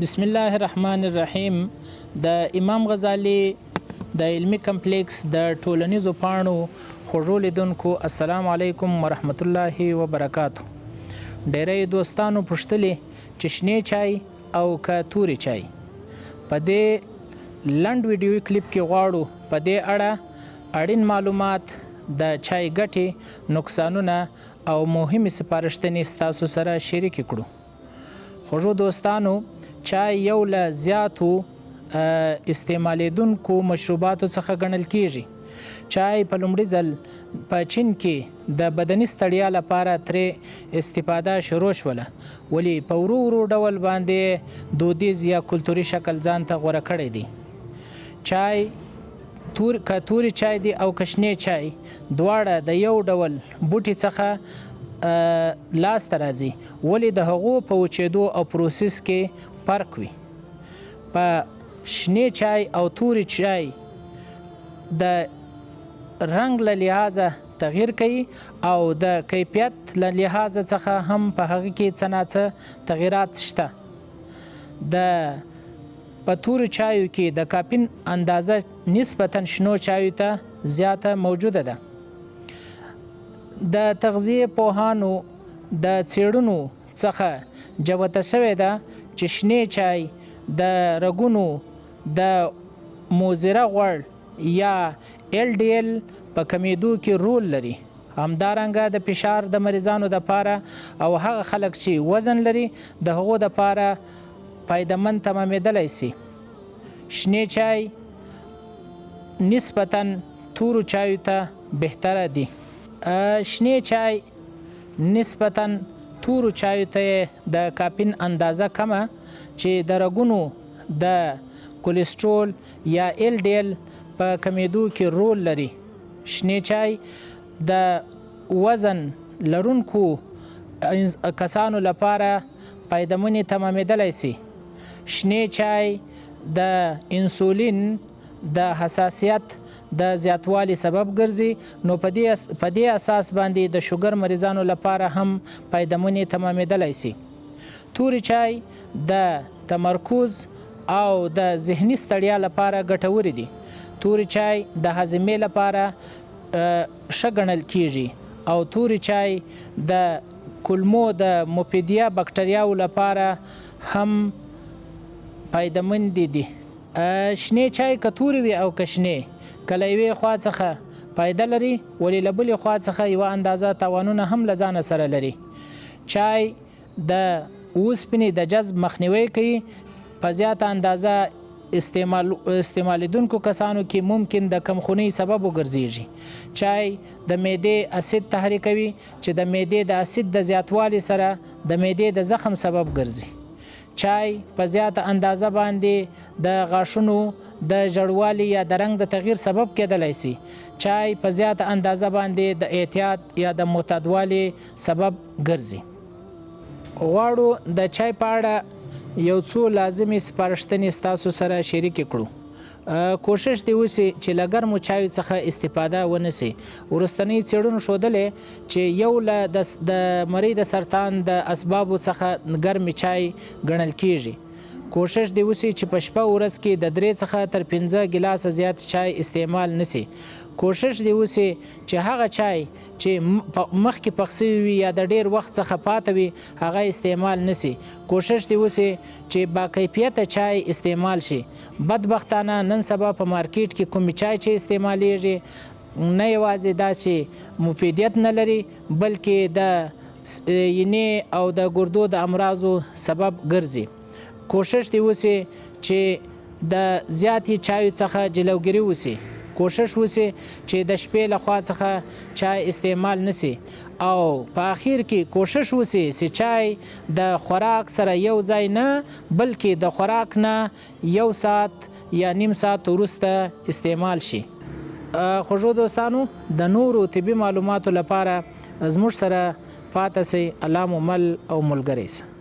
بسم الله الرحمن الرحیم. د امام غزالی د علمي کمپلیکس د ټولنیزو پاڼو خوږو لیدونکو، السلام علیکم ورحمت الله وبرکاتو. ډیری دوستانو پوښتلي چې شنې چای او که تورې چای؟ په دې لنډ ویډیوي کلیپ کې غواړو په دې اړه اړین معلومات، د چای ګټې، نقصانونه او مهمې سپارښتنې ستاسو سره شریکې کړو. خوږو دوستانو، چای یو له زیاتو استعمالیدونکو مشروباتو څخه ګڼل کیږي. چای په لومړي ځل په چین کې د بدني ستړیا لپاره ترې استفاده شروع شوله، ولې په ورو ورو ډول باندې دودیز یا کلتوري شکل ځان ته غوره کړی دی. چای تور که توري چای دی او که شنې چای، دواړه د یو ډول بوټي څخه لاس ته راځي، ولې د هغو په وچېدو او پروسس کې فرق وي. په شنې چای او توري چای د رنګ له لحاظه تغییر کوي او د کیفیت له لحاظه څخه هم په هغه کې څه ناڅه تغیرات شته. د په تورو چایو کې د کافین اندازه نسبتا شنو چایو ته زیاته موجوده ده. د تغذیې پوهانو د څېړنو څخه جوته شوې ده چې شنې چای د رګونو د مضره غوړ یا ایل ډي ایل په کمېدو کې رول لري. همدارنګه د فشار د مریضانو دپاره او هغه خلک چې وزن لري، د هغو دپاره فایده مند تمامېدلی شي. شنې چای نسبتا تورو چایو ته بهتره دي. شنې چای نسبتا تورو چایو ته د کافین اندازه کمه چې د رګونو د کولیسټرول یا ایل ډي ایل په کمېدو کې رول لري. شنې چای د وزن لرونکو کسانو لپاره فایدهمنې تمامېدلی شي. شنې چای د انسولین د حساسیت د زیاتوالي سبب ګرځي، نو په دې اساس باندې د شوګر مریضانو لپاره هم فایدهمنې تمامېدلی شي. تورې چای د تمرکز او د ذهني ستړیا لپاره ګټورې دي. تورې چای د هاضمې لپاره ښه ګڼل کیږي او تورې چای د کولمو د مفیدیه بکټریاوو لپاره هم فایدهمندې دي. شنې چای که تورې وي او که شنې، که له یوې خوا څخه فایده لري، ولې له بلې خوا څخه یوه اندازه تاوانونه هم له ځانه سره لري. چای د اوسپنې د جذب مخنیوی کوي، په زیاته اندازه استعمالیدونکو کسانو کې ممکن د کمخونۍ سبب وګرځیږي. چای د معدې اسید تحریکوي چې د معدې د اسید د زیاتوالي سره د معدې د زخم سبب ګرځي. چای په زیاته اندازه باندې د غاښونو د ژړوالي یا د رنګ د تغییر سبب کېدلی شي. چای په زیاته اندازه باندې د اعتیاد یا د معتادوالي سبب ګرځي. غواړو د چای په اړه یو څو لازمې سپارښتنې ستاسو سره شریکې کړو. کوشش دې وشي چې له ګرمو چایو څخه استفاده ونه شي. وروستنۍ څېړنو ښودلې چې یو له د مرۍ د سرطان د اسبابو څخه ګرمې چای ګڼل کیږي. کوشش دې وشي چې په شپه ورځ کې د 3 څخه تر 5 ګیلاسه زیات چای استعمال نه شي. کوشش دې وشي چې هغه چای چې مخکې پخ شوي وي یا د ډیر وخت څخه پاته وي، هغه استعمال نه شي. کوشش دې وشي چې با کیفیته چای استعمال شي. بدبختانه نن سبا په مارکیټ کې کومې چای چې استعمالیږي، نه یوازې دا چې مفیدیت نه لري، بلکې د ینې او د ګردو د امراضو سبب ګرځي. کوشش دې وشي چې د زیاتې چایو څخه جلوګیري وشي. کوشش وشي چې د شپې له خوا څخه چای استعمال نه شي او په اخیر کې کوشش وشي چې چای د خوراک سره یو ځای نه، بلکې د خوراک نه یو ساعت یا نیم ساعت وروسته استعمال شي. خوږو دوستانو، د نورو طبي معلوماتو لپاره زموږ سره پاته شئ. الله مو مل او ملګری شه.